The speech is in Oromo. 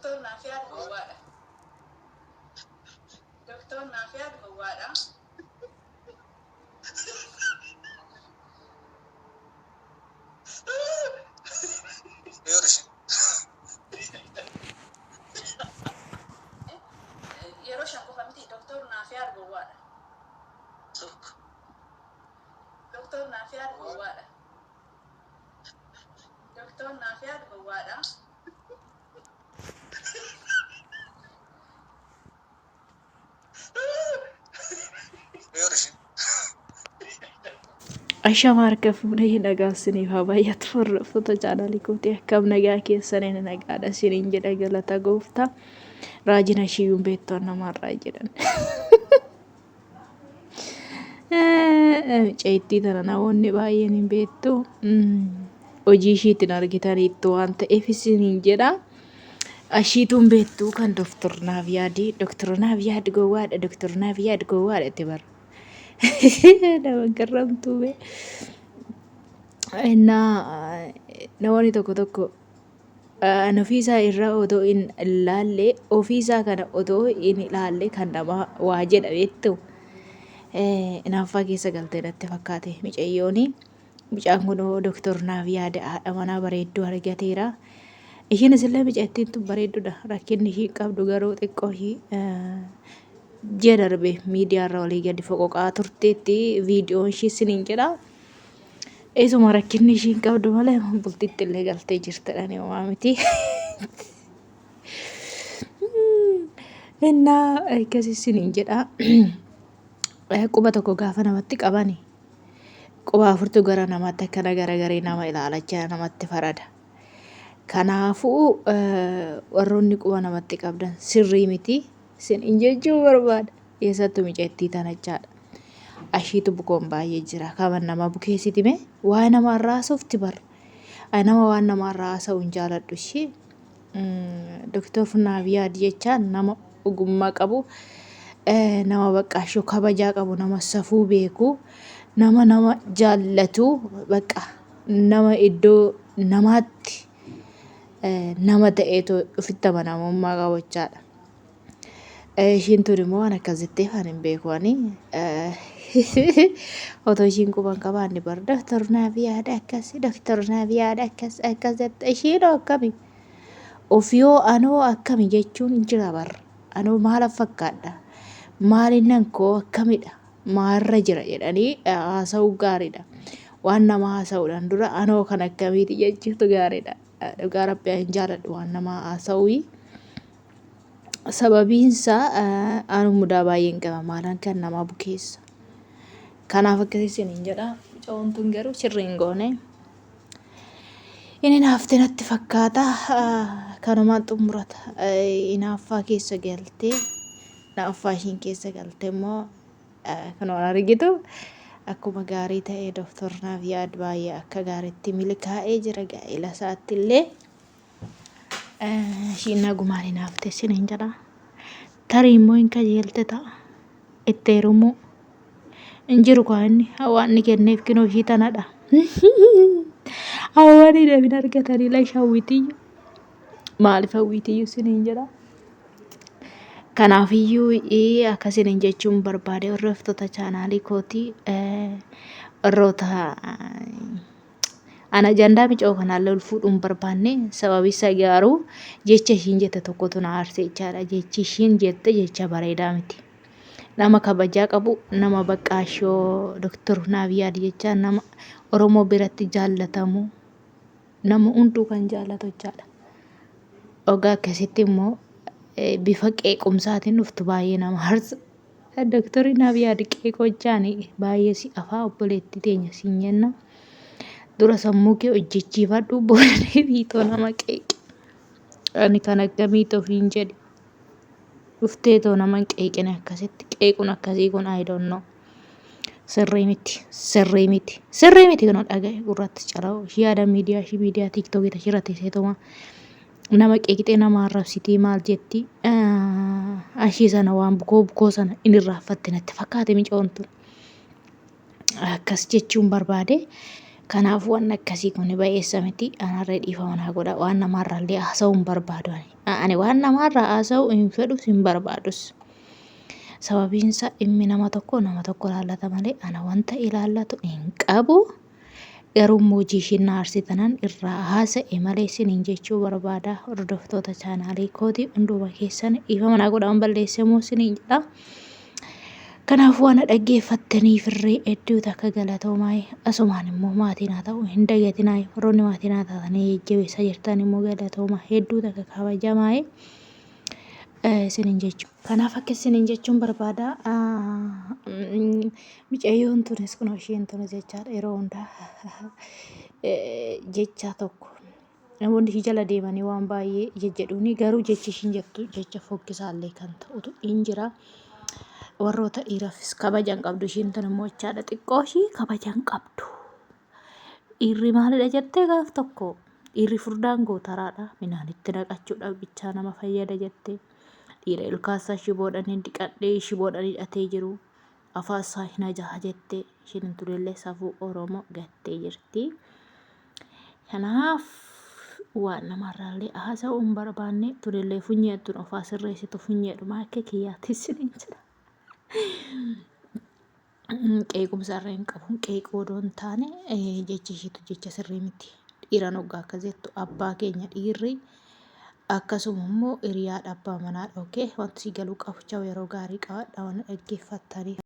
Doktor Naafiyaad gowwaadha. Doktor Naafiyaad gowwaadha. Yeroo 5 qofa miti Doktor Naafiyaad gowwaadha. Doktor Naafiyaad gowwaadha. Doktor Naafiyaad gowwaadha. Ashama harka fuunee nagaan siniif haa baay'atu hordoftoota chaanaalii kootii akkam nagaa keessaniin nagaadha siniin jedha galata gooftaa raajina ishiyyuun beektoon namaarraa jedhan. Mucayittii tana namoonni baay'een hin beektu. Hojii ishiitiin argitaniittu waan ta'eef isiniin jedha. Ashiituun beektu kan Doktor Naaf Yaadi. Doktor Naaf Yaad gowwaadha. Doktor Naaf Yaad gowwaadha itti bara. Nama garramtuu bee. Innaa namoonni tokko tokko An ofii isaa irra otoo hin ilaalle ofii isaa kana otoo hin ilaalle kan nama waa jedha beektu. Inaaffaa keessa galtee natti fakkaate micayyooni. Mucaan kun doktor naaf yaada haadha manaa bareedduu argateera. Ishiinis illee micattiin tun bareedduudha. Rakkinni ishiin qabdu garuu xiqqoo ishii ji'a darbe miidiyaarra olii gadi foqoqaa turteetti viidiyoon ishii siniin jedha. Isuma rakkinni ishiin qabdu malee bultitti illee galtee jirtedha homaa miti. Innaa akkasii siniin jedha. Quba tokko gaafa namatti qabani quba afurtu gara namaatti akkana garagaree nama ilaalachaa namatti farada. Kanaafuu warroonni quba namatti qabdan sirrii miti siniin jechuu barbaada. Keessattuu micattii tana jechaadha. Ashiitu bukoon baay'ee jira. Kaman nama bukeessiti mee waa'ee namaa irraa haasofti bar. Ani nama waan namaa irraa haasa'u hin jaaladhu ishee. Doktor Naabiyaad jechaan nama ogummaa qabu, nama baqqaashoo kabajaa qabu, nama safuu beeku, nama nama jaallatu, bakka nama iddoo namaatti nama ta'eetu ofitti amanamummaa qabu jechaadha. Ishiin tun immoo waan akkas jetteef ani hin beeku ani. Otoo ishiin quba hin qabaanne bar doktor naaf yaada akkas doktor naaf yaada akkas akkas jette ishiinoo akkami ofiyoo anoo akkami jechuun hin jira bar anoo maala fakkaadha maalinnan koo akkamidha maalirra jira jedhanii haasa'uu gaariidha waan nama haasa'uudhaan dura anoo kan akkamiiti jechuutu gaariidha dhugaa rabbi hin jaaladhu waan nama haasa'uu. Sababiinsaa anu mudaa baay'een qaba maalaan kan namaa bukeessa. Kanaaf akkasii isiniin jedha. Mucayoon tun garuu sirrii hin goone. Inni naafte natti fakkaata. Kanumaan xumurata. Inaaffaa keessa galtee inaaffaa ishiin keessa galte immoo kan waan argitu akkuma gaarii ta'ee Dooktor Naafiyaad baay'ee akka gaariitti milkaa'ee jira gaa'ela isaatti illee. Ishiin nagumaan hinaafte isiniin jedha. Tarii immoo hin kajeelte ta'a. Itti heerumuu. Hin jiru kaa inni waan inni kenneef kinoo ishii tanadha. Hawwanii deebiin argatanii lash hawwitiyyu. Maaliif hawwitiyyu isiniin jedha. Kanaafiyyuu akkasiniin jechuun barbaade hordoftoota chaanaalii kootii warroota An ajandaa micoo kanaallee ol fuudhuu hin barbaanne sababi isaa garuu jecha ishiin jette tokkotu na aarse jechaadha. Jechi ishiin jette jecha bareedaa miti. Nama kabajaa qabu nama baqqaashoo Doktor Naabiyaad jecha nama Oromoo biratti jaallatamu nama hunduu kan jaallatu jechaadha. Ogaa akkasitti immoo bifa qeequmsaatiin dhuftu baay'ee nama aarsa. Doktori naaf yaadi qeeqochaani baay'ee si afaa obboleettii teenya siin jenna. Dura sammuu kee hojjechiifadhu booda deebiitoo nama qeeqi. Ani kan akkamiiti ofiin jedhi. Dhuftee too nama hin qeeqine akkasitti qeequun akkasii kun I don't know. Sirrii miti sirrii miti sirrii miti kan dhaga'e gurratti cala'u ishii yaada miidiyaa ishii miidiyaa tiiktookii tashirra teessee nama qeeqxee nama arrabsitii maal jetti ashii sana waan bukoo bukoo sana in irraanfatte natti fakkaate micoon tun akkas jechuun barbaade. Kanaafuu waan akkasii kun bayeessa miti. Anarree dhiifama naa godha. Waan namaarraallee haasa'uu hin barbaadu ani. Ani waan namaarraa haasa'uu hin fedhus hin barbaadus. Sababiin isaa dhimmi nama tokko nama tokko ilaallata malee ana wanta ilaallatu hin qabu. Garuu immoo hojii ishiin na aarsitanan irraa haasa'e malee isiniin jechuu barbaada. Hordoftoota chaanaalii kooti hunduma keessan dhiifama naa godhaan balleesse immoo isiniin jedha. Kanaaf waan dhaggeeffattaniif irree hedduu takka galatoomaa. Asumaan immoo maatii naa ta'uu hin dagatinaa. Warroonni maatii naa taatanii jajjabeessaa jirtan immoo galatoomaa hedduu takka kabajamaa. Isiniin jechuudha. Kanaaf akka isiniin jechuun barbaada. Mucayyoon tunis kunoo isheen tunis jechaadha yeroo hundaa jecha tokko namoonni ishii jala deemanii waan baay'ee jejjedhuuni garuu jechi ishiin jettu jecha fokkisaallee kan ta'utu hin jira. Warroota dhiiraafis kabaja hin qabdu ishiin tun immoo jechaadha xiqqoo ishii kabaja hin qabdu. Dhiirri maalidha jettee gaaf tokko dhiirri furdaan gootaraadha midhaan itti naqachuudhaaf bichaa nama fayyada jettee dhiira ilkaansaa shiboodhaan hin dhiqadhee shiboodhaan hidhatee jiru afaan isaa hin ajaa'a jettee isheen tulellee safuu Oromoo gattee jirti. Kanaaf waan namarraallee haasa'uu hin barbaanne tulellee funyeen tun ofaa sirreessitu funyeedhuma akka kiyyaatti isiniin jedha. Qeequmsa irra hin qabu. Qeequu odoo hin taane jechi ishiitu jecha sirrii miti. Dhiiran hoggaa akkas jettu abbaa keenya dhiirri akkasuma immoo hiriyaadha abbaa manaadha. Okay wanti si galuu qabu chaw yeroo gaarii qabadha waan dhaggeeffattaniif.